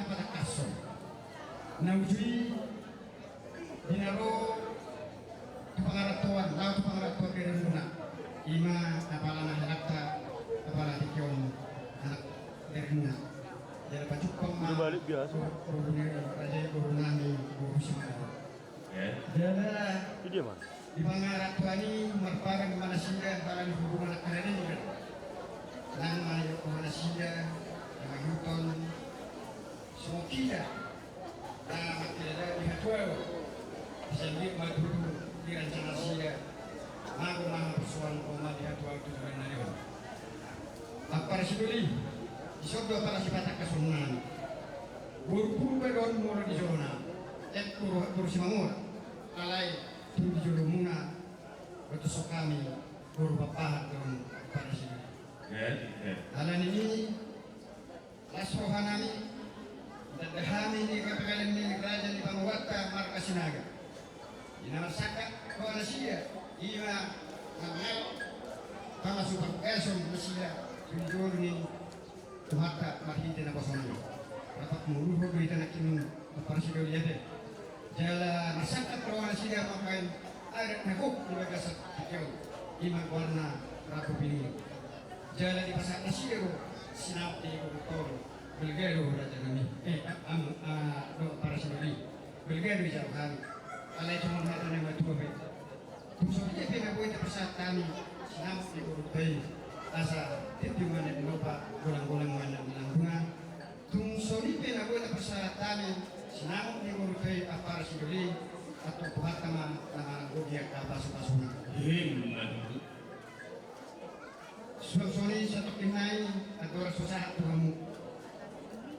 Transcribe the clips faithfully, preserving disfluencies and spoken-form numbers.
Patangkashon. Na uju i di na ro tu pangarantoan, laho tu pangarantoan dari rumuna. Ima apala na helakta, apala tingki on anak dari rumuna. Jadi pajumpang ma. Udah balik biasa. Boru ni raja i, boru nami, boru Simanjorang. Jala di pangarantoan i marpadan ma nasida, pala ni hubungan angka na denggan. Nang manjou ma nasida, na mangihuthon songon hita na mangkilala di hatuaon. Sian dia ma tutu di rancana nasida. Mago ma haporsuan on ma di hatuaon tu na denggan. Ampara Sidoli, dison do ampara sipatangkashon nami. Boru Purba do on molo di jolona. Boru, boru Simamora. Alai tung di jolomuna, botoshon hami, boru Pakpahan do on, ampara Sidoli. Alani i, las roha nami, ditanda hami di kapinggan ni raja ni pamoruonta marga Sinaga. Di na marsangkap roha nasida, ima na mangalap pamasuk panggason nasida tu jolo ni Tuhanta marhite naposona i. Rap manguluhon do hita nangkin, ampara Sidoli, ate. Jala marsangkap roha nasida mambahen adat na gok di bagasan tingki on, ima goarna Rabu Pinulu. Jala dipasahat nasida do sinamot ni borunta on. Balga do, raja nami, eh, am, ah, do, ampara Sidoli. Balga do dijalo hami. Alai songon hata ni natuatua pe, tung songon i pe na boi tapasahat hami sinamot ni borunta i, asa tintin ma na di lopa, golanggolang ma na di lambungan. Tung songon i pe na boi tapasahat hami sinamot ni borunta i, ampara Sidoli, antong Tuhanta ma na mananggohi angka pasupasuna. Ima tutu. Suang songon i, satongkin nai, andorang so sahat tu hamu,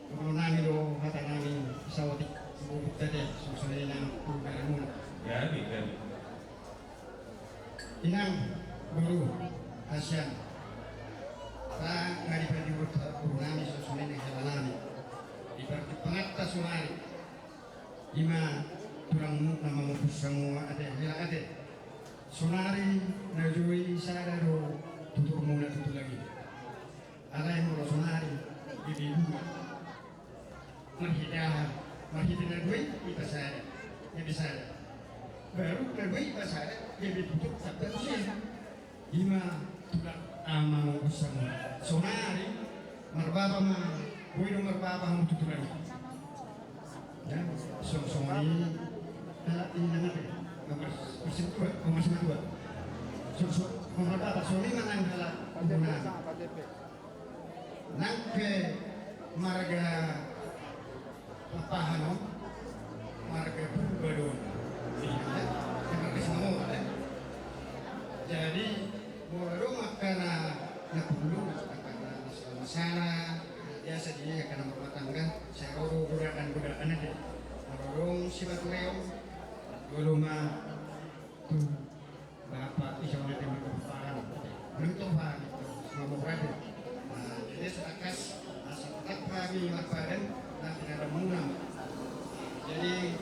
dohonon nami do hata nami saotik tu borunta, ate, suang songon i nang tu berengon. Gabe, gabe. Inang, boru hasian, ra nga dipanjou boru nami, suang songon i nang hela nami. Di parjumpanganta sonari, ima tulangmu na mamupus hamu, ate, hela, ate. Sonari na jo i sada do tuturmuna tu tulang i. Alai molo sonari gabe dua. Marhite aha? Marhite na dua i, iba sada. Gabe sada. Baru na dua i, iba sada, gabe tutur, tamba tusi. Ima tulang ama, usaha sonari marbaba ma, boi do marbaba hamu tu tulang i. Ya, songon i, ala inang, ate, mars, marsimatua, mars matua. So, so, marbaba songon i ma nang ala inang. Nang pe marga Pakpahan on, marga Purba do on. Iya, marga Simamora, ya. Jadi molo adong angka na, na pungu, angka na sala-sala, biasa di angka na marumah tangga, sai ro do godaan-godaan, ate. Molo adong sibatureon, jolo ma tu Bapak, ise on, ate, marga Pakpahan. Nang tu Pakpahan, Simamora, ate. Nah, jadi satangkas, nah, satangkas hami marpadan, nah, pinadamuna. Jadi,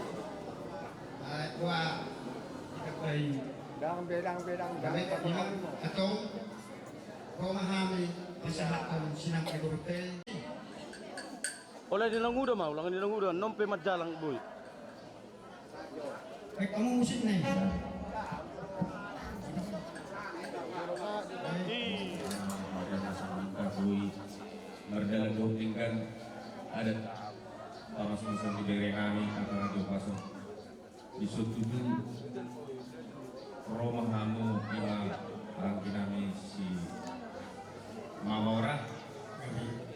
ah, wah, kita baik. Dang bedang bedang dang. Baik, Imam, atau ro ma hami pasahathon sinamot ni borunta i. Ulang ni na nguda ma, ulang ni na nguda, nang pe manjalang, boi. Eh, kamu musik nih. Mardalan dohot denggan adat pamasmusan di bere nami, angka na di pasu. Dison tutu ro ma hamu, ima, anggi nami si Mamora,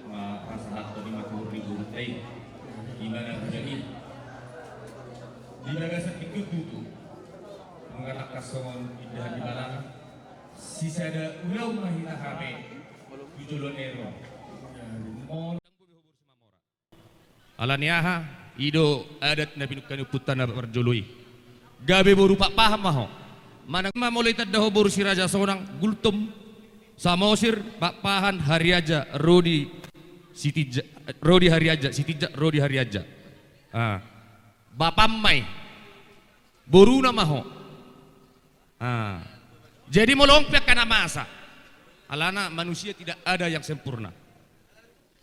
ma pasahathon ima tuhor ni borunta i. Ima na jadi di bagasan tingki on tutu, mangatangkas songon indahan ni balanga, sisada ulaon ma hita hape tu joloan ni ari on. Ala ni aha? I do adat na pinungka ni ompunta na parjolo i. Gabe boru Pakpahan ma ho. Manang ma molo itanda ho boru Siraja Sonang, Gultom, Samosir, Pakpahan, Hariaja, ro di Sitinjak, ro di Hariaja, Sitinjak, ro di Hariaja. Ah. Bapam ma i. Boruna ma ho. Ah. Jadi molo on pe angka na masa. Alana manusia tidak ada yang sempurna.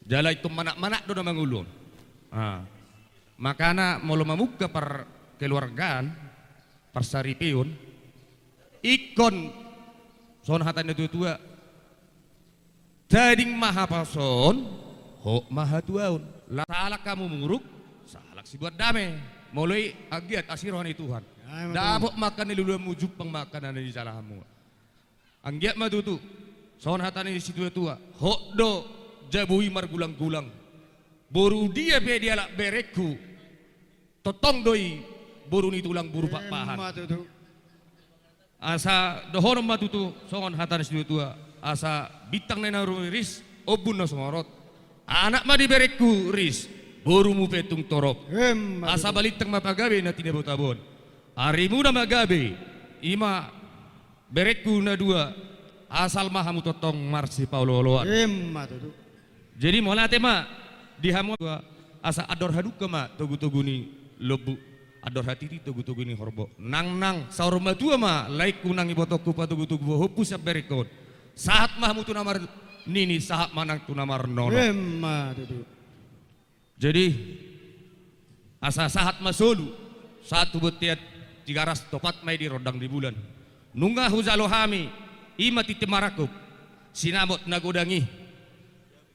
Jala intong manat-manat do na mangolu on. Ah. Makana molo mamungka parkeluargaan, parsaripeon, ingkon songon hata ni natuatua, tading ma haposoon, hot ma hatuaon. Laos sahalak hamu muruk, sahalak sibuat dame. Molo i anggiat asi roha ni Tuhan. Ai, ma Tuhan. Dapot ma angka na niluluanmu, jumpang ma angka na nijalahanmu. Anggiat ma tutu, songon hata ni situatua, hot do jabu i margulanggulang. Boru dia pe dialap berengku, tongtong do i boru ni tulang buru Pakpahan. Emma tutu. Asa dohonon ma tutu songon hata ni situatua, asa bintang na naung riris, ombun na sumorop. Anak ma di berengku ris, borumu pe tung torop. Emma tutu. Asa balintang ma pagabe na tinabotaboan. Arimuna ma gabe, i ma berengku na dua, asal ma hamu tongtong marsipaolooloan. Emma tutu. Jadi mauliate ma di hamu, asa andor hadungka ma togutogu ni lombu, andor hatiti togutogu ni horbo. Nangnang saur matua ma laengku nang ibotongku patogutogu bohompu sian berengkon. Sahat ma hamu tu na marnini, sahat ma nang tu na marnono. Emma tutu. Jadi, asa sahat ma solu, sahat tu bontean Tigaras, topat ma i di rondang di bulan. Nunga hujalo hami, i ma tintin marangkup, sinamot na godang i.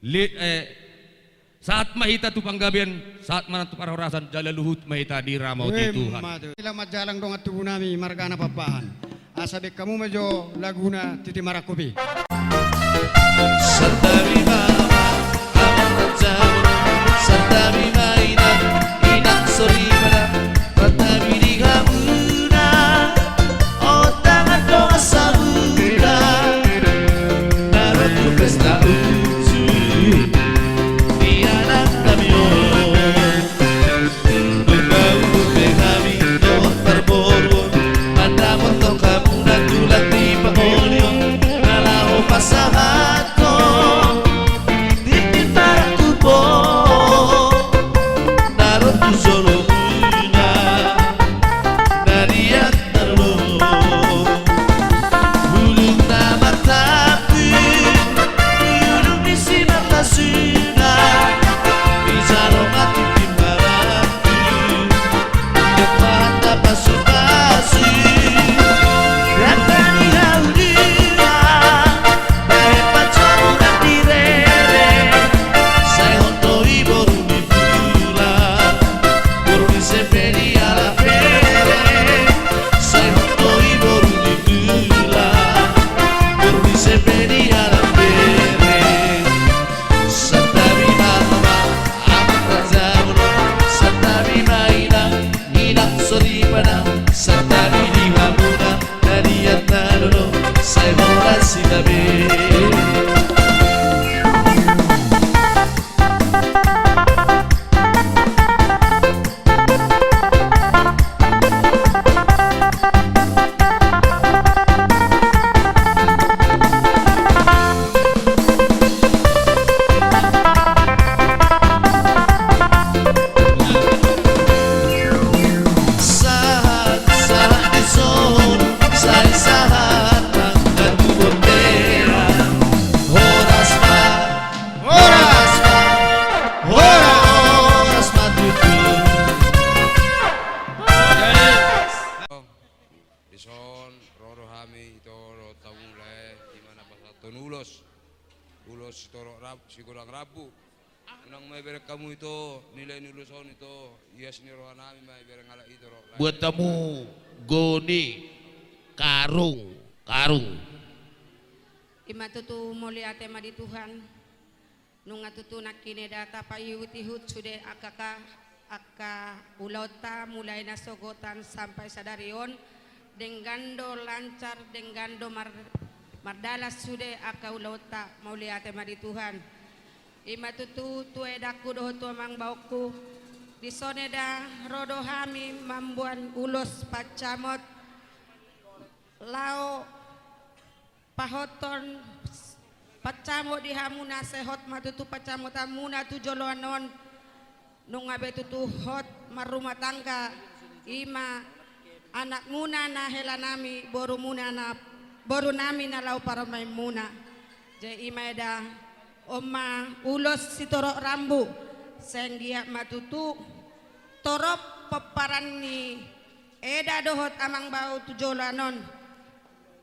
Li-, eh, sahat ma hita tu panggabean, sahat ma nang tu parhorasan, jala luhut ma hita diramoti Tuhan. Emma tutu. Sila manjalang dongan tubu nami, margana Pakpahan. Asa baen hamu ma jo laguna tintin marangkup i. Santabi ma amang, amang raja, santabi ma inang, inang soripada, santabi di hamuna, ondangan dongan sahuta, na ro tu pesta uju ni anak nami on. Nunga umur be hami dohot parboruon, mandapothon hamuna tulang ni pangolion, na laho pasahathon tintin marangkup on, na ro tu jolo muna, na diantar lo. Bulung na martampuk, bulung ni simarlasuna, ijalo ma tintin marangkup, dapot ma hata pasupasu. Ranta ni haulian, bahen panjomur di rere, sai hot do i boru ni tulang, boru ni sempe dialap bere. Sai hot do i boru ni tulang, boru ni sempe dialap bere. Santabi ma amang, amang raja muna, santabi ma inang, inang soripada, santabi di hamuna, na diantar lo, sai horas hita be. Sahat, sahat di son, sai sahat ma tu bontean. Horas ma, horas ma, horas ma tutu. Dison ro do hami ito dohot hamu lae, i ma na pasahathon ulos. Ulos sitorop rab-, sigodang rambu. Unang ma ibereng hamu ito nilai ni ulos on, ito ias ni roha nami ma ibereng halak i torop lae. Buat hamu goni, karung, karung. I ma tutu, mauliate ma di Tuhan. Nunga tutu nangkin eda tapaihutihut sude angka, angka ulaonta mulai nasogotan sampai sadari on, denggan do lancar, denggan do mar-, mardalan sude angka ulaonta, mauliate ma di Tuhan. I ma tutu tu edangku dohot tu amangboruku, dison eda ro do hami mamboan ulos pancamot laho pahothon pancamot di hamuna, sai hot ma tutu pancamotanmuna tu joloan on. Nunga be tutu hot marrumah tangga, i ma anakmuna na hela nami, borumuna na, boru nami na laho parumaenmuna. Jadi i ma eda, on ma ulos sitorop rambu, Sai anggiat ma tutu torop pomparan ni eda dohot amang bau tu joloan on.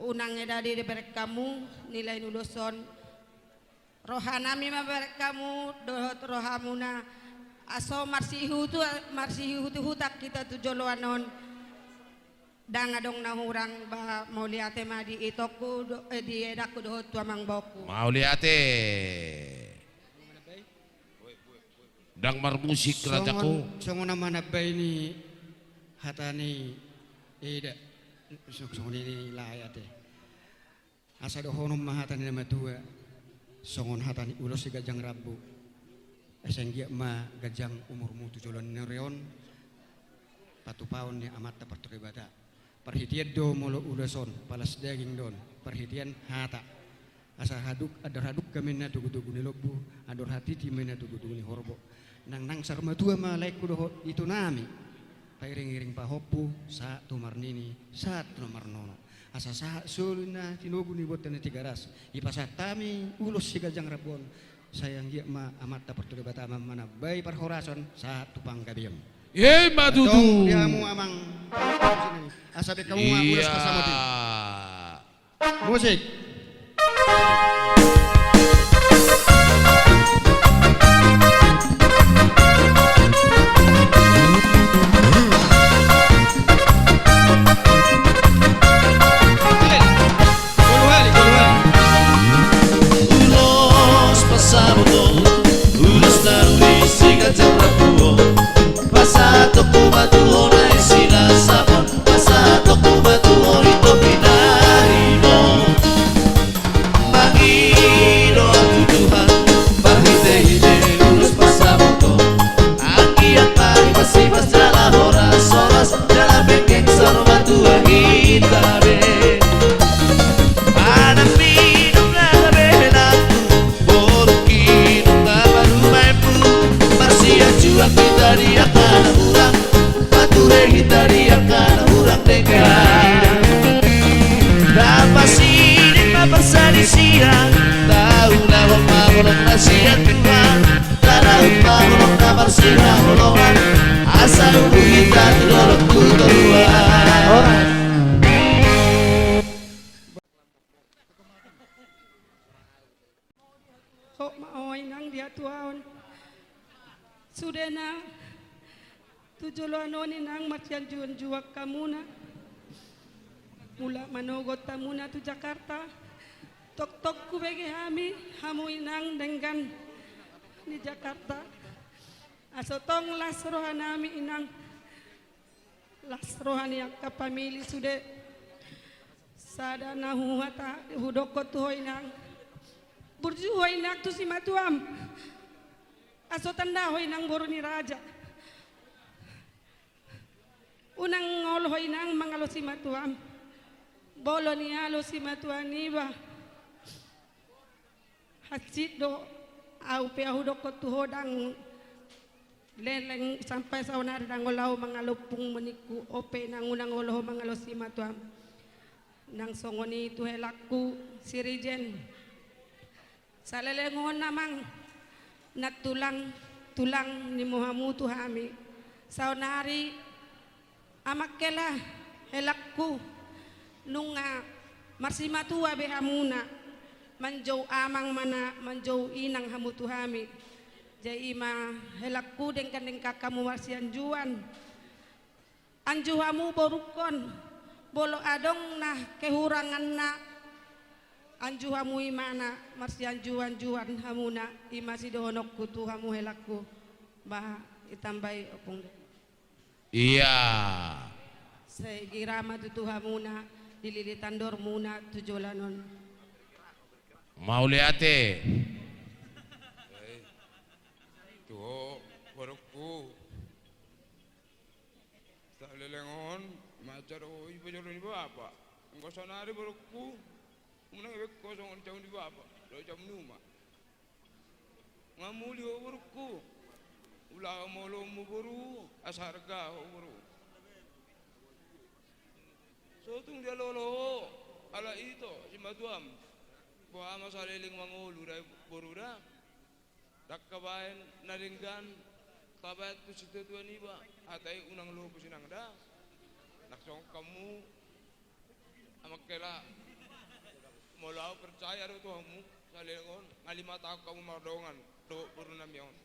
Unang eda dibereng hamu nilai ni ulos on. Rohanami ma bereng hamu dohot rohamuna. Aso marsihutu, marsihutu-hutan hita tu joloan on. Ndang adong na hurang ba, mauliate ma di itongku do-, eh, di edangku dohot tu amang bauku. Mauliate. Ndang marmusik rajaku. Songon, songon na manambai ni hata ni eda. Song-, songon i ni lae ate. Asa dohonon ma hata ni na matua, songon hata ni ulos si ganjang rambu. Asa anggiat ma ganjang umurmu tu joloan ni ari on, patupaon ni Amanta Partua Debata. Parhitean do molo ulos on, palas daging do on, parhitean hata. Asa haduk, andor haduk ma inna togu-togu ni lombu, andor hatiti ma inna togu-togu ni horbo. Nang, nang saur matua ma laengku dohot itunami. Pairing-iring pahompu, sahat tu marnini, sahat tu na marnono. Asa sahat solu inna tinogu ni bontean ni Tigaras. Dipasahat hami ulos si ganjang rambu on. Sai anggiat ma Amanta Partua Debata ma manambai parhorasan sahat tu panggabean. I ma tutu. Antong di hamu amang. Asa baen hamu ma ulos pasamotan. Musik. Ulos pasamotan, ulos na uli si ganjang rambu on. Pasahatonku ma tu ho na sinasapon, pasahatonku ma tu ho ito pinarimon. Mangido tu Tuhan, marhite-hite ulos pasahaton. Anggiat ma dipasu-pasu jala horas-horas, jala penggeng saur matua hita be. Anak minum na gabe henakku, borungki nunga parumaenmu. Marsianjuan hita di angka na hurang, mature hita di angka na hurang denggan. Tapasiding ma parsalisian, taulahon ma holong na sian Tuhan. Taulahon ma holong na marsihaholongan, asa umur hita tu dolok tu toruan. Hot ma ho inang di hatuaon. Sudena tu joloan on inang marsianjuan-juan hamuna. Mulak manogot hamuna tu Jakarta. Tongtong hubege hami, hamu inang denggan ni Jakarta. Asa tong las rohanami inang. Las roha ni angka pamili sude. Sada na huhata, hudokkon tu ho inang. Burju ho inang tu simatuam. Asa tanda ho inang boru ni raja. Unang olo ho inang mangalo simatuam. Molo nialo simatua niba. Hansit do, au pe hudokkon tu ho ndang leleng sampai saonari ndang olo au mangalo ompung ma ningku, ope nang unang olo ho mangalo simatuam. Nang songon i tu helangku si Rijen. Saleleng on amang, na tulang, tulang ni hamu tu hami. Saonari Amang hela, helangku, nunga marsimatua be hamuna, manjou amang ma na, manjou inang hamu tu hami. Jadi i ma helangku, denggan-denggan hamu marsianjuan. Anju hamu borungkon, molo adong na kehuranganna, anju hamu i ma na marsianjuan-juan hamuna, i ma sidohononku tu hamu helangku. Bah, itambai ompung. Ia. Sai gira ma tutu hamuna dilili tandormuna tu joloan on. Mauliate. Tu ho borungku. Saleleng on, mansai do ho i pe jolo ni bapa. Anggo saonari borungku, unang be ho songon jabu ni bapa, do jabu ni uma. Nga muli ho borungku. Ulaho ma olomu boru, asa arga ho boru. So tung dialo-alo ho, ala ito simatuam. Boha ma saleleng mangolu da boru da. Ndang tabaen na denggan tabaen tu situatua niba. Hata i unang lopus inang da. Ndang songon hamu amang hela. Molo ahu percaya do tu hamu, saleleng on nga lima taon hamu mardongan dohot boru nami on.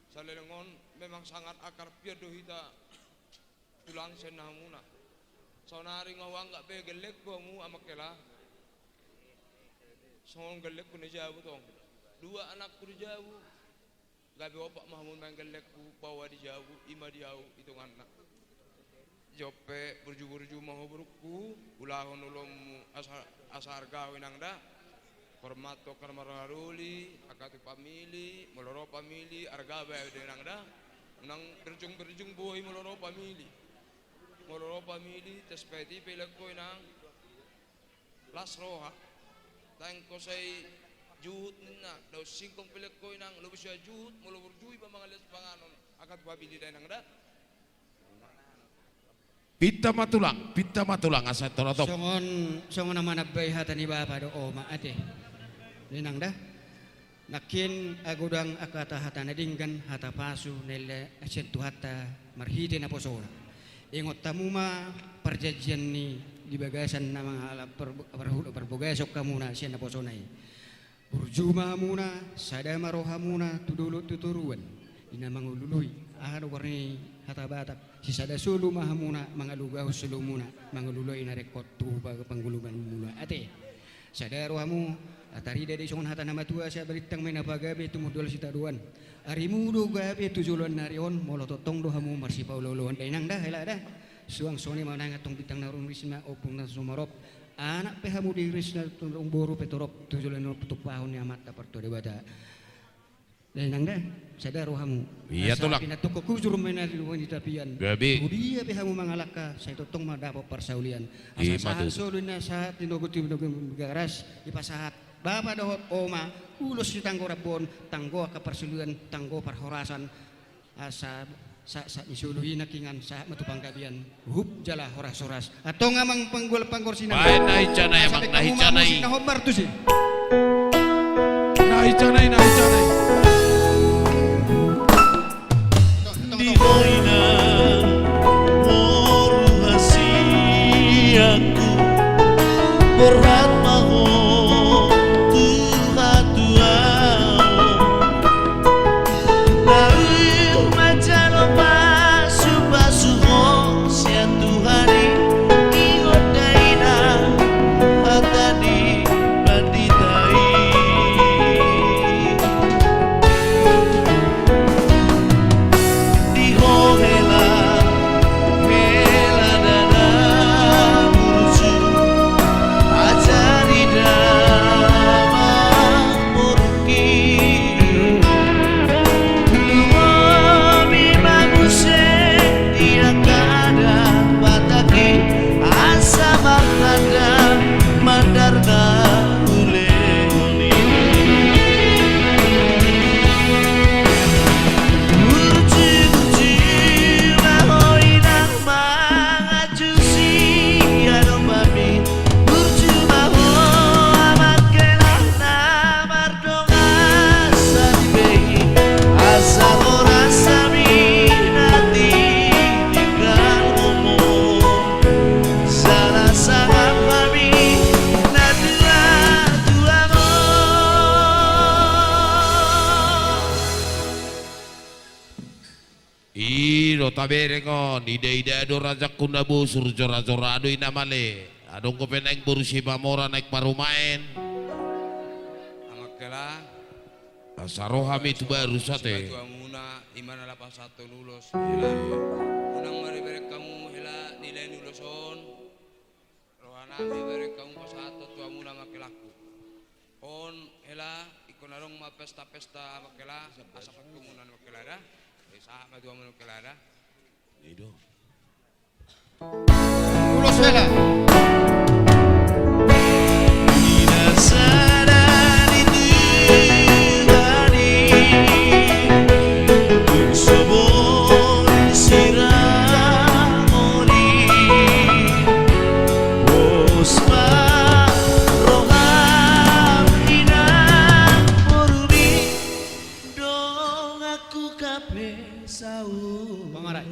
Saleleng on memang sangat akrab pian do hita. Tulang sian hamuna. Saonari nga huanggap be gellengku hamu amang hela. Songon gellengku na jabu tong. Dua anakku di jabu. Gabe opat ma hamu maen gellengku, baoa di jabu, i ma di ahu hitunganna. Jompe burju-burju ma ho borungku, ulahon ulaonmu asa, asa arga ho inang da. Hormat tu angka na marhaha doli, angka tu pamili, molo ro pamili arga baen do inang da. Unang berjung-berjung boi molo ro pamili. Molo ro pamili tes peti pe lek ho inang. Las roha. Taengko sai juhut ninna, daun singkong pe lek ho inang, lobi sia juhut molo burju iba mangalehon panganon. Angka tu pamili da inang da. Pinta ma tulang, pinta ma tulang asa torotop. Songon, songon na manambai hata ni bapa dohot oma ate. Inang da. Nangkin agodang angka hata-hata na denggan, hata pasu na ela sian Tuhanta marhite naposona. Ingot hamu ma parjanjian ni di bagasan na mangala par-, parhul-, parbogason hamuna sian naposona i. Burju ma hamuna, sada ma rohamuna tu dolok tu toruan. Di na mangulului, aha do goar ni hata Batak, sisada solu ma hamuna mangalugahon solomuna, mangulului na ringkot tu pa-, panggulumuna ate. Sada rohamu, tarida do i songon hata na matua, sai balintang ma i na pagabe tumundalhon sitadoan. Arimu do gabe tu joloan ni ari on, molo tongtong do hamu marsipaolo-oloan da inang da, hela da. Suang songon i ma nang antong bintang na rumiris ma ompung na sumorop. Anak pe hamu diiris na tong boru pe torop tu joloan ni on tumpahon ni Amanta Partua Debata. Da inang da, sada rohamu. Iya, asa tulang. Pinantikhon hujur ma i na di luat ni tapian. Gabe. Tu dia pe hamu mangalangka, sai tongtong ma dapot parsaulian. Asa sahat solu na sahat tinogu tinogu garas, dipasahat bapa dohot oma, ulos ni tanggo rambu on, tanggo angka parsaulian, tanggo parhorasan. Asa sa, sa, ni solu i nangkingan sahat ma tu panggabean. Hup jala horas-horas. Antong amang panggual panggor sinamot. Baen na hinsa nai, amang, na hinsa nai. Musik na hombar tusi. Na hinsa nai, na hinsa nai. Di ho inang boru hasianku, borhat ma ho tu hatuaon. Laho manjalo pasu-pasu ho sian Tuhan i, ingot da inang hata ni pandita i. Di ho hela, hela dada burju, ajari damang borungki. Lumobi ma muse di angka dalan pataki, asa martanda mandar na hulehon i. Burju-burju ma ho inang manganju sian ombami. Burju ma ho amang hela na mardongan sadibe i, asa horas hami na tinggal ngomong, jala sangap hami na tua-tuamon. I do tabereng on, ida-ida do rajangku na bosur, jora-jora do i na male. Adong dope naeng boru Sibamora naeng parumaen. Amang hela. Asa ro hami tu barus ate. Sipatuamuna, i ma na laho pasahathon ulos. Hela. Unang ma dibereng hamu hela nilai ni ulos on. Rohanami bereng hamu pasahathon tu hamuna amang helangku. On hela, ingkon adong ma pesta-pesta amang hela, asa pangkumunan amang hela da. Sahat ma tu hamuna amang hela da. I do. Ulos hela. Di na sada ni Tuhan i, tung so boi siramon i. Pos ma roham inang borumi, Pangarai.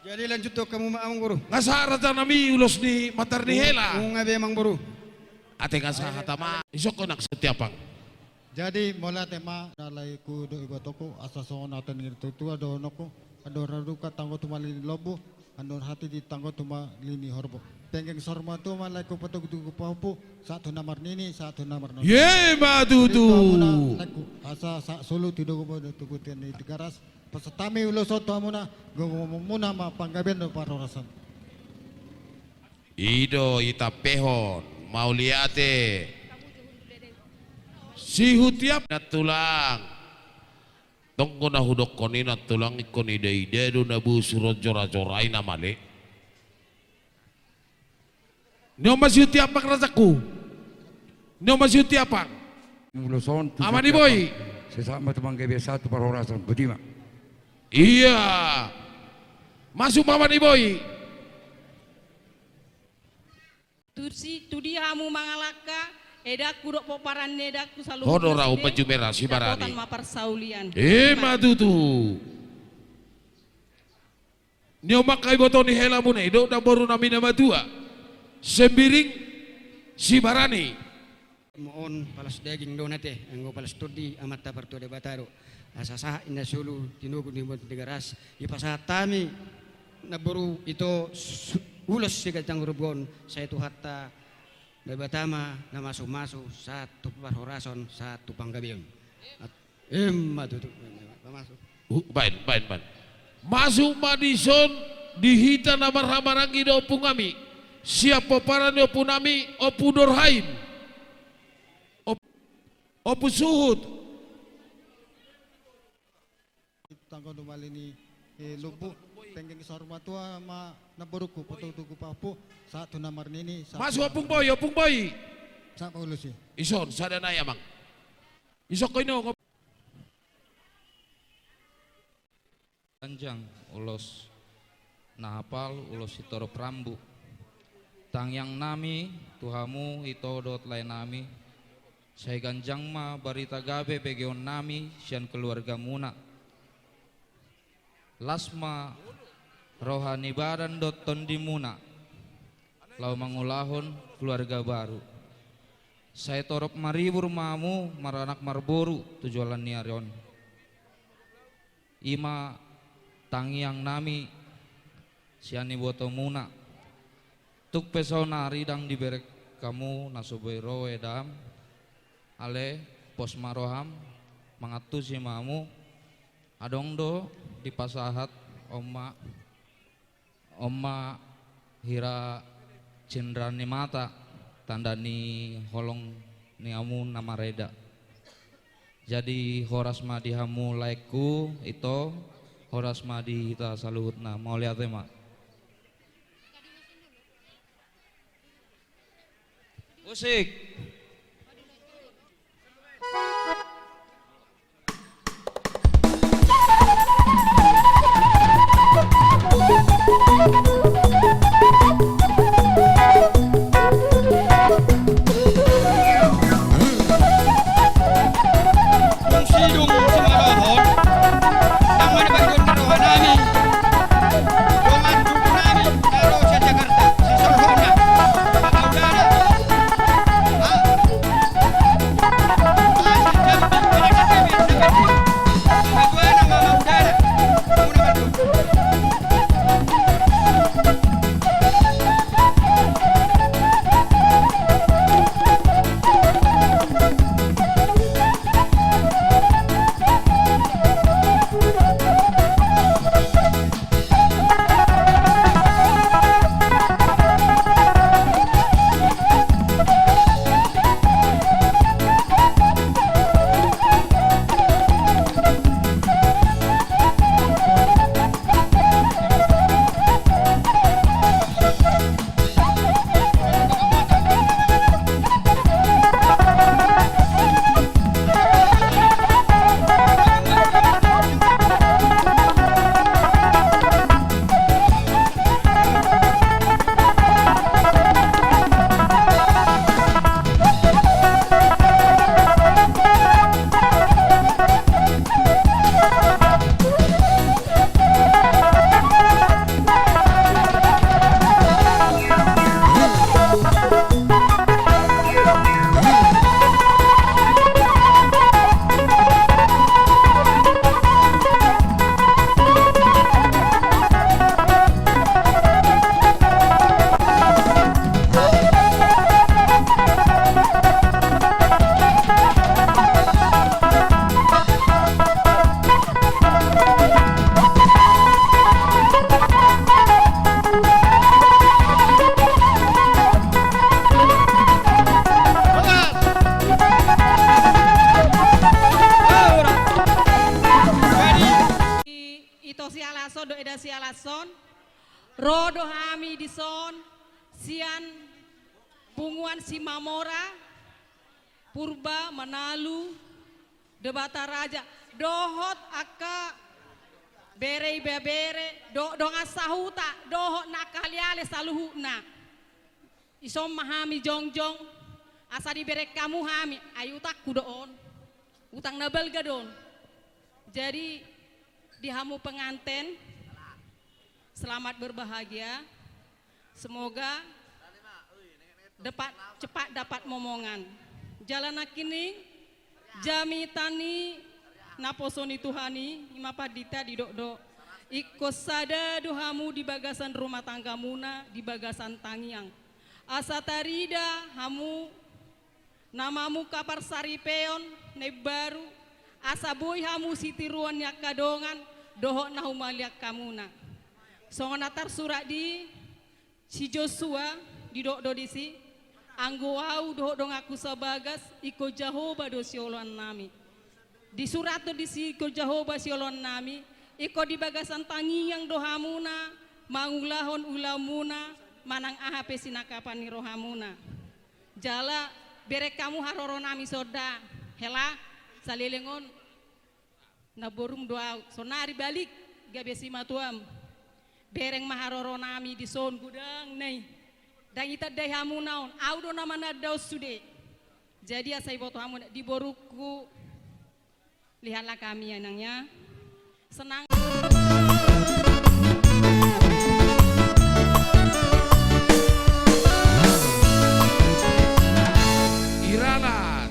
Jadi lanjut do hamu ma amang boru. Nga sahat raja nami ulos ni matar ni hela. Nunga be amang boru. Ate nga sahat ma. Isok ko nang setiapang. Jadi mauliate ma, alai hudok ibotoku, asa songon hata ni natuatua dohononku, andor haduka tanggo tumali ni lombu, andor hatiha tanggo tumali ni horbo. Penggeng saur matua ma laengku patogu-togu pahompu, sahat tu na marnini, sahat tu na marnono. Ima tutu. Pintu hamuna laengku, asa sahat solu tu dogobe dohot tu bontean ni Tigaras, pasahat hami ulos on tu hamuna, gogo muna ma panggabean dohot parhorasan. I do itampehon, mauliate. Sihutiap na tulang. Tong do na hudokkon i na tulang, ingkon ida-ida do na bosur on jora-jora i na male. Ni on ma sihutiapang rajaku. Ni on ma sihutiapang. Ulos on tu Ama ni Boi. Sai sahat ma tu panggabean sahat tu parhorasan, botima. Ia. Masuk ma Ama ni Boi. Tusi, tudia hamu mangalangka, edangku dohot pomparan ni edangku saluhutna. Ho do rau sude, baju merah, Sibarani. Dapotan ma parsaulian. Ima tutu. Ni on ma angka iboto ni helamuna i do, namboru nami na matua. Sembiring, Sibarani. On palas daging do na ate, anggo palas tondi Amanta Partua Debata do. Asa sahat inna solu tinogu ni bontean Tigaras, dipasahat hami namboru ito su-, ulos siganjang umur on, sai Tuhanta Debata ma na mamasu-masu, sahat tu parhorasan, sahat tu panggabean. Ima tutu. Pamasuk. Uh, baen, baen, baen. Masuk ma dison di hita na marhahamaranggi do ompung nami. Sian pomparan ni ompu nami, Ompu Dorhaim. Op-, Ompu Suhut. Tanggo tumali ni, eh, lombu, penggeng saur matua ma namboruku, patogu-togu pahompu, sahat tu na marnini, sahat tu na marnono. Masuk Ompung Boi, Ompung Boi. Sahat ma ulos i. Ison, sada nai amang. Isok ko ino. Ganjang ulos na hapal, ulos sitorop rambu. Tangiang nami tu hamu ito dohot lae nami, sai ganjang ma barita gabe begeon nami sian keluargamuna. Las ma roha ni badan dohot tondimuna laho mangulahon keluarga baru. Sai torop maribur ma hamu maranak marboru tu joloan ni ari on. I ma tangiang nami sian ibotomuna. Tung pe saonari ndang dibereng hamu na so boi ro edam, ale pos ma roham, mangantusi ma hamu. Adong do dipasahat on ma. On ma hira cindra ni mata, tanda ni holong ni hamu na mareda. Jadi horas ma di hamu laengku ito, horas ma di hita saluhutna, mauliate ma. Musik. Ito Sialason dohot Eda Sialason. Ro do hami dison sian punguan Simamora, Purba, Manalu, Debata Raja, dohot angka bere ibebere, do-, dongan sahuta, dohot na angka aleale saluhutna. Dison ma hami jongjong, asa dibereng hamu hami, ai utangku do on. Utang na balga do on. Jadi, di hamu penganten, selamat berbahagia. Semoga dapat, cepat dapat momongan. Jala nangkining, jamita ni naposo ni Tuhan i, i ma pandita didok do: Ingkon sada do hamu di bagasan rumah tanggamuna, di bagasan tangiang. Asa tarida hamu na mamungka parsaripeon na imbaru, asa boi hamu sitiruon ni angka dongan dohot na humaliang hamuna. Songon na tarsurat di si Josua, didok do disi: Anggo ahu dohot donganku sabagas, ingkon Jahowa do sioloannami. Disurathon disi ingkon Jahowa sioloannami, ingkon di bagasan tangiang do hamuna mangulahon ulaonmuna, manang aha pe sinangkapan ni rohamuna. Jala bereng hamu haroronami sonda, hela, saleleng on namborum do ahu, saonari balik gabe simatuam. Bereng ma haroronami dison, godang na i. Ndang itandai hamu na on, ahu do na mananda on sude. Jadi asa iboto hamu na di borungku. Lihatlah kami ya, Nang, ya. Senang. Iralat.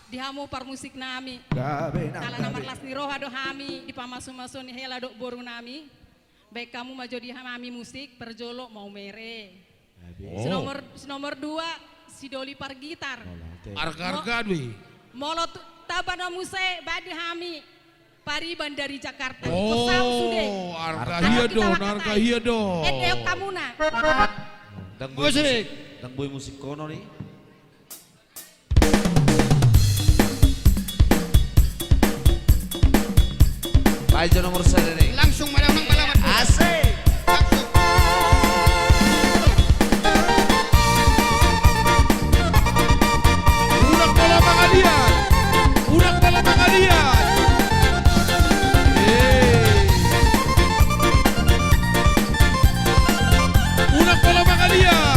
Di hamu parmusik nami. Gabe nang, ala na gabe. Marlas ni roha do hami, di pamasu-masu ni hela dohot boru nami. Baen hamu ma jo di hami musik, parjolo Maumere. Gabe. Oh. Si nomor, si nomor dua, si Doli pargitar. Arga-arga do i. Molo tu-, tamba na muse, baen di hami Pariban dari Jakarta. Oh, Kosam sude. Arga hia do, arga hia do. Ende hamuna. Ndang boi musik, ndang boi musik konon i. Baen jo nomor sada ni. Langsung mala-, mala-, mala-. Asik. Langsung. Unang pola mangaliat. Unang pola mangaliat. Eh. Unang pola mangaliat.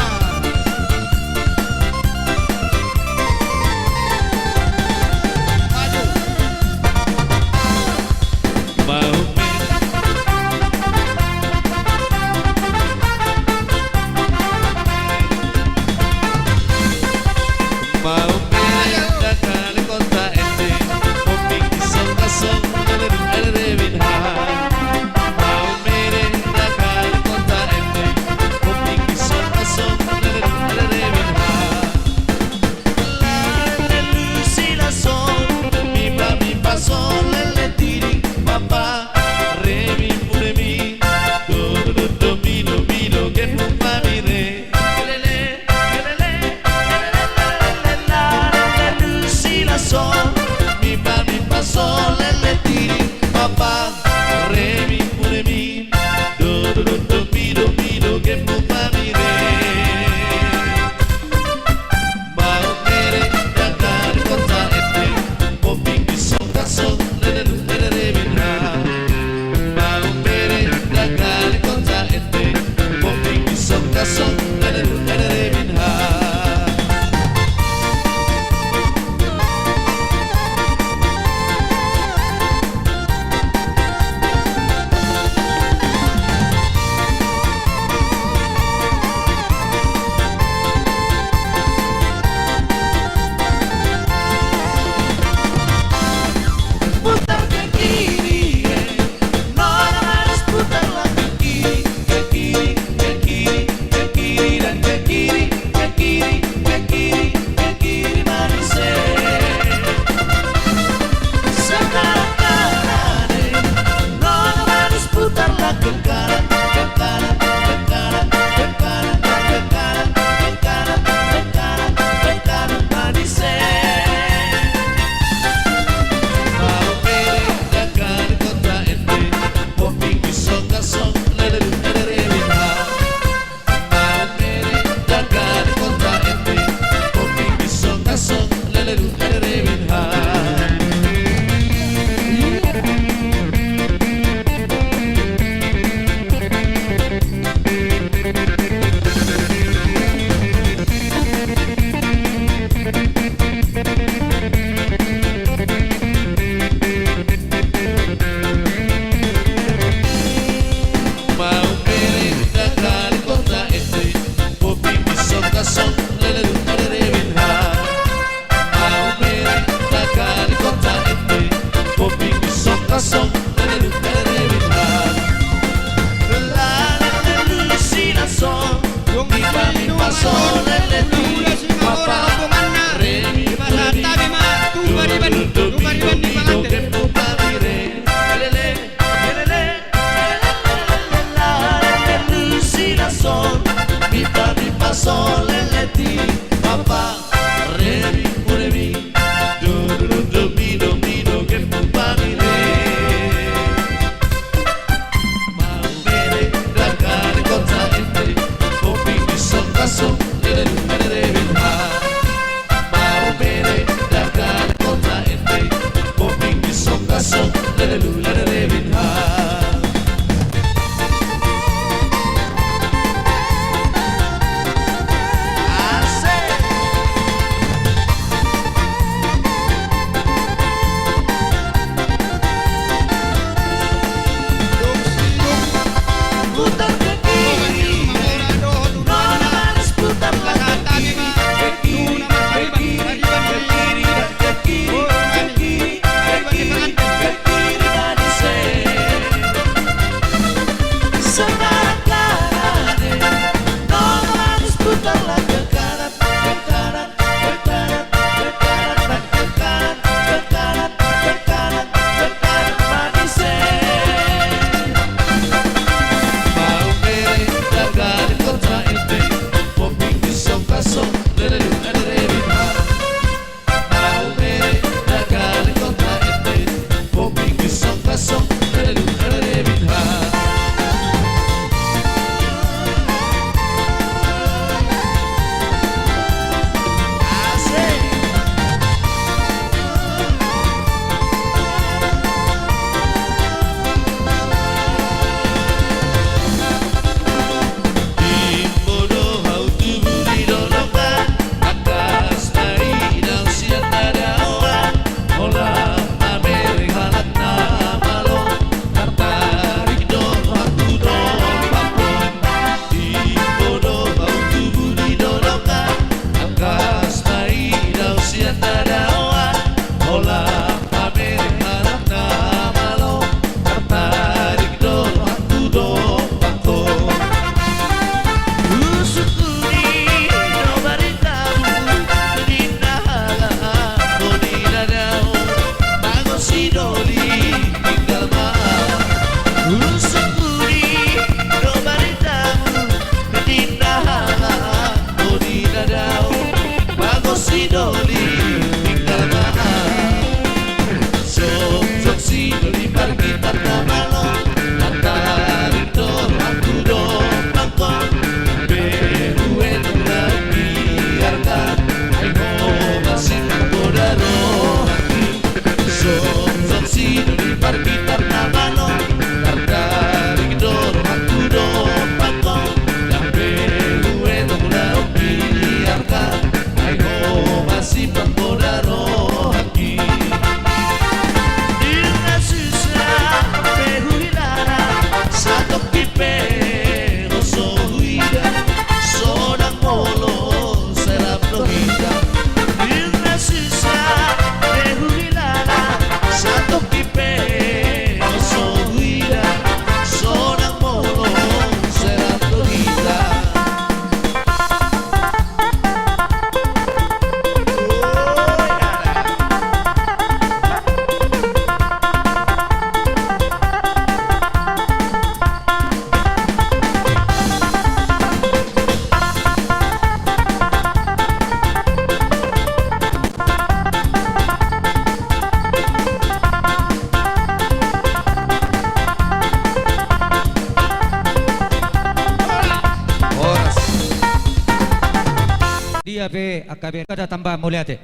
Dia pe angka band, ada tamba mauliate.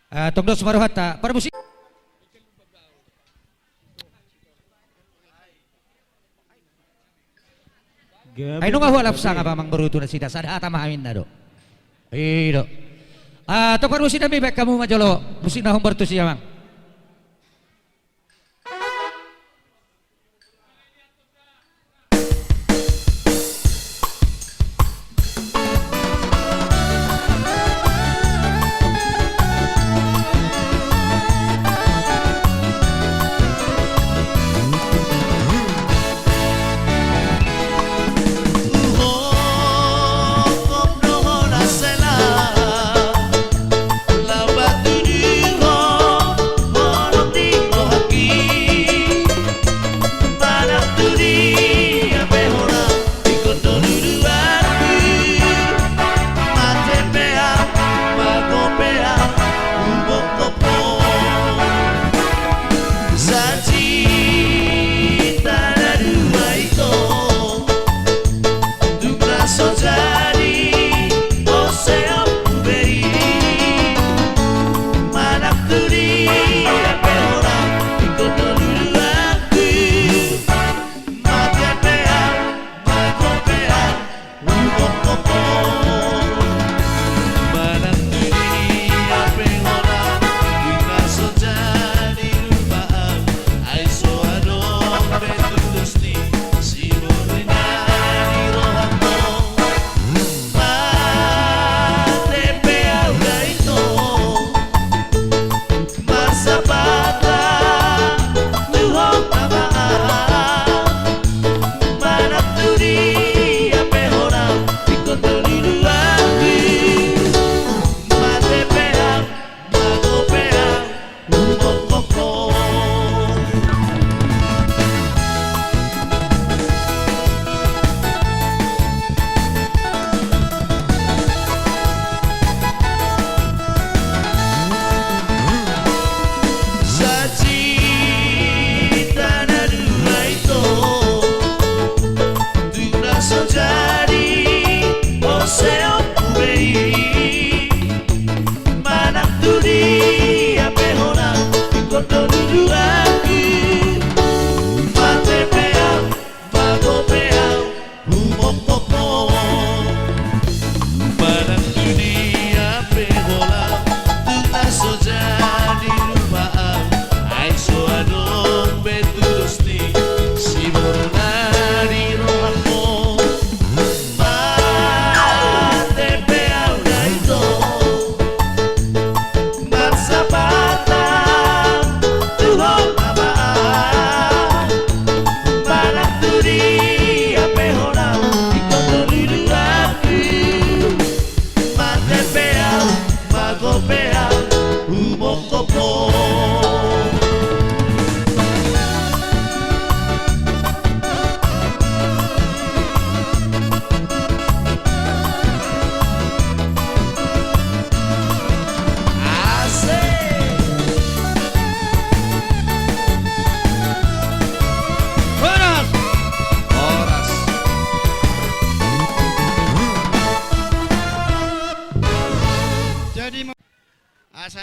Ah, tong dos ma rohanta, parmusik. Ai nunga hualap sanga ba amangboru tu nasida, sada hata ma hami ninna do. I do. Ah, tong parmusik nami, baen hamu ma jolo musik na hombar tusi, amang.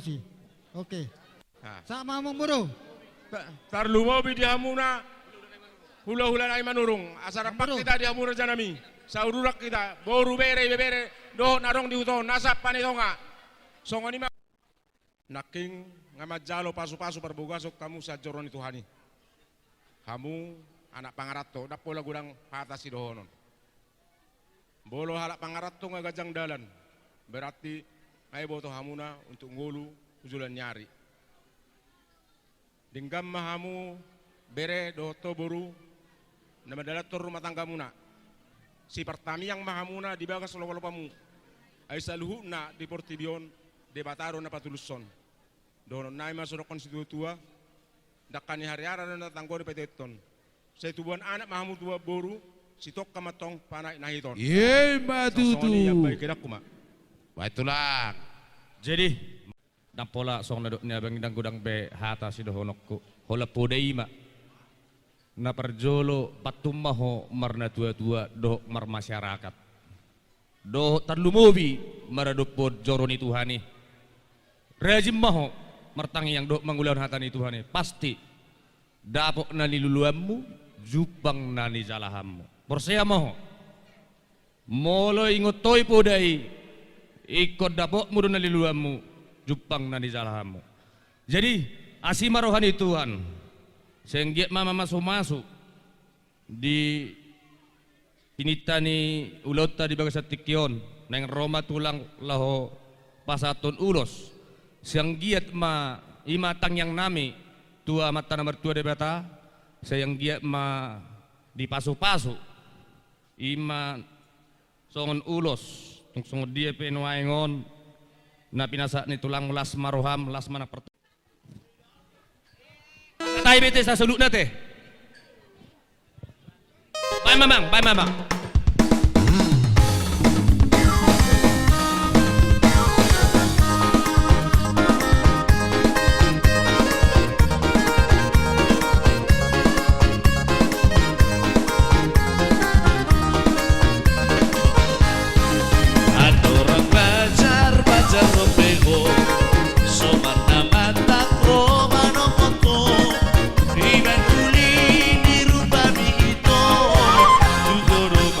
solusi. Oke. Nah. Sama amang boru. Ta-, tarlumobi di hamuna hulahula nai Manurung. Asa rap hita di hamu rajanami. Sauduran hita, boru, bere, ibebere dohot na adong di huta on, na sampang ni tonga. Songon i ma. Nangkin nga manjalo pasupasu parbagason hamu sian joro ni Tuhan i. Hamu anak pangaranto, ndang pola godang hata sidohonon. Molo halak pangaranto nga ganjang dalan, berarti nga diboto hamuna untuk ngolu tu joloan ni ari. Denggan ma hamu bere dohot ho boru na mandalanhon rumah tanggamuna. Sipartangiang ma hamuna di bagas lopalopamu. Ai saluhutna di portibi on Debata do na patulushon. Dohonon nai ma songon didok ni situatua: Dangka ni hariara do na tanggo dipaihutihut. Sai tubuan anak ma hamu, tubuan boru, sitongka ma antong panaek na hiton. Ima tutu. Songon i, baen hudangku ma. Baen tulang. Jadi, ndang pola songon na nidok ni abang i, ndang godang be hata sidohononku. Holan poda i ma. Na parjolo, pantun ma ho marnatuatua dohot marmasyarakat. Dohot tarlumobi maradophon joro ni Tuhan i. Rajin ma ho martangiang dohot mangulahon hata ni Tuhan i. Pasti dapot na niluluanmu, jumpang na nijalahanmu. Porsea ma ho. Molo ingot ho i poda i, ingkon dapotmu do na niluluanmu, jumpang na nijalahanmu. Jadi, asi ma roha ni Tuhan. Sai anggiat ma mamasumasu di tininta ni ulaonta di bagasan tingki on, naeng ro ma tulang laho pasahathon ulos. Sai anggiat ma, i ma tangiangnami tu Amanta na martua Debata, Sai anggiat ma dipasupasu, i ma songon ulos, tung songon dia pe nuaeng on, na pinasahat ni tulang, las ma roham, las ma nang partu-. Tahe be te sasolutna te. Baen ma amang, baen ma amang. Andorang banjar, banjar dope ho, somarna mandok ro manongkon ho, iban uli ni rumpami ito, tu godang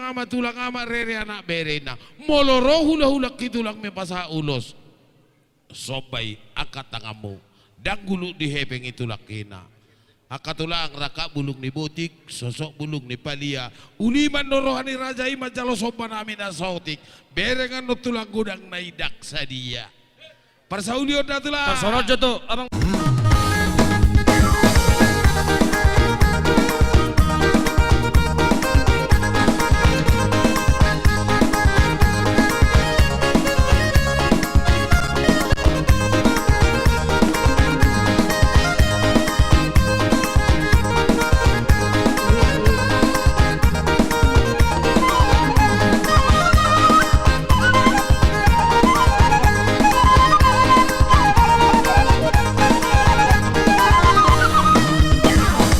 Ama tulang, ama rere anak bere, ninna. Molo ro hula-hula ni tulang ma pasahat ulos. Somba i angka tanganmu. Ndang guluk di hepeng i tulang, ninna. Angka tulang, rangkap bulung ni botik, sosok bulung ni palia. Uli ma annon roha ni raja i manjalo somba nami na saotik. Bereng annon tulang godang na i ndang sadia. Parsaulion da tulang. Parsaulion jo tu abang.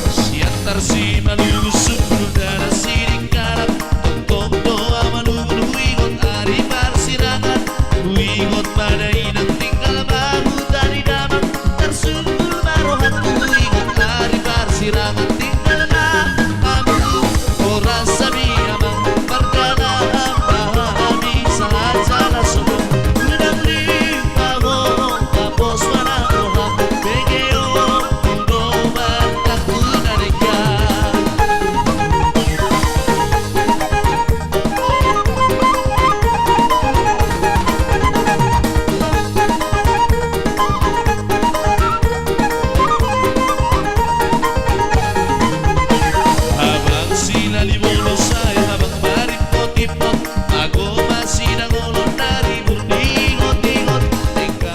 Sian Tarsimalugu, Sumbuldana, Sidikalang, tongtong do au malungun, huingot ari parsirangan, huingot ma dainang tinggal ma huta ni damang, tarsundul ma rohangku huingot ari parsirangan tinggal ma hamu. Horas hami amang, mardalan ma hami sahat jala sogot. Godang ni pahompa pos ma nang roham, bege on tu do bantang tu na denggan. Habang silali molo sae, habang marimpot-impot, ago ma sidang olon na ribur diingot-ingot, engka.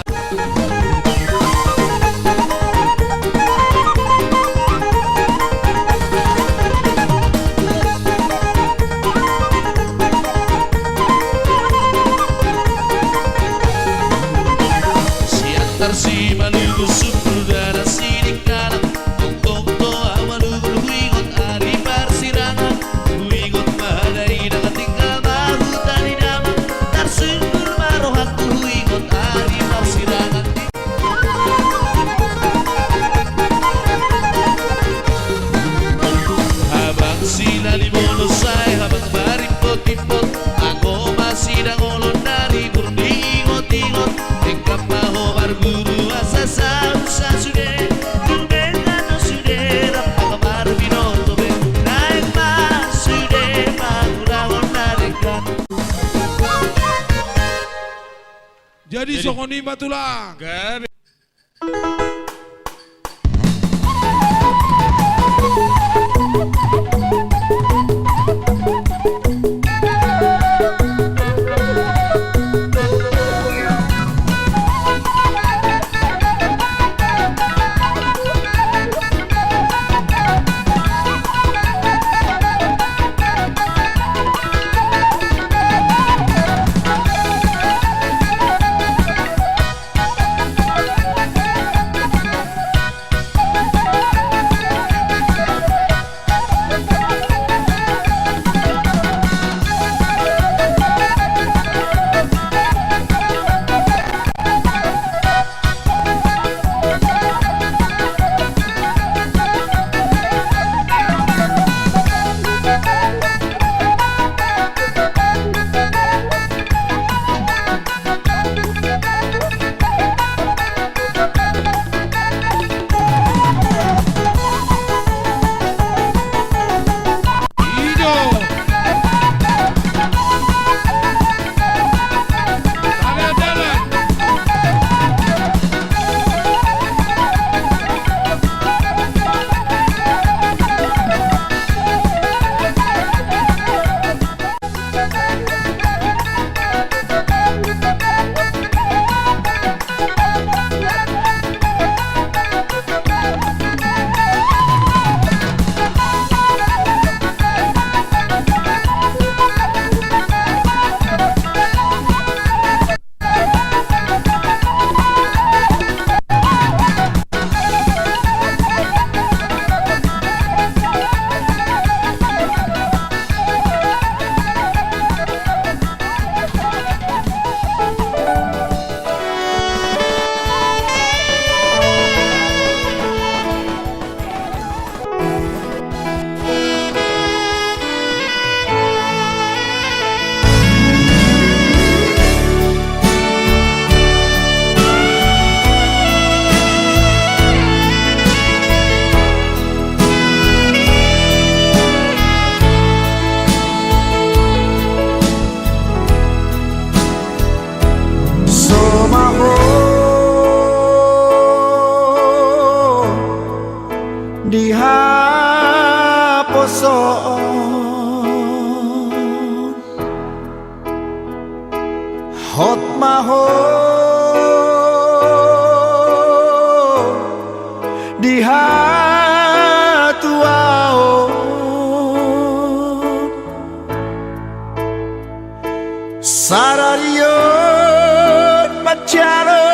Sian Tarsimalugu, Sumbuldana, Sidikalang, tongtong do au malungun, huingot ari parsirangan, huingot ma dainang tinggal ma huta ni damang, tarsundul ma rohangku huingot ari parsirangan. Habang silali molo sae, habang marimpot-impot, ago ma sidang olon na ribur diingot-ingot, engkan ma ho marguru asa saut sasude, dung denggan do sude rap angka marbinoto be, naeng ma sude pangurahon na denggan. Jadi songon i ma tulang. Gabe. di haposoon. Hot ma ho di hatuaon. Sadari on manjalo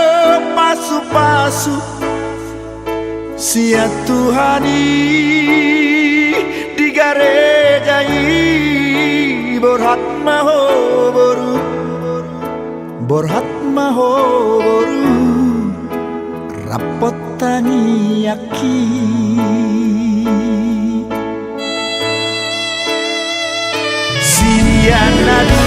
pasupasu sian Tuhan i di gareja i. Borhat ma ho boru, borhat ma ho boru, rap hot tangiangki. Sian na di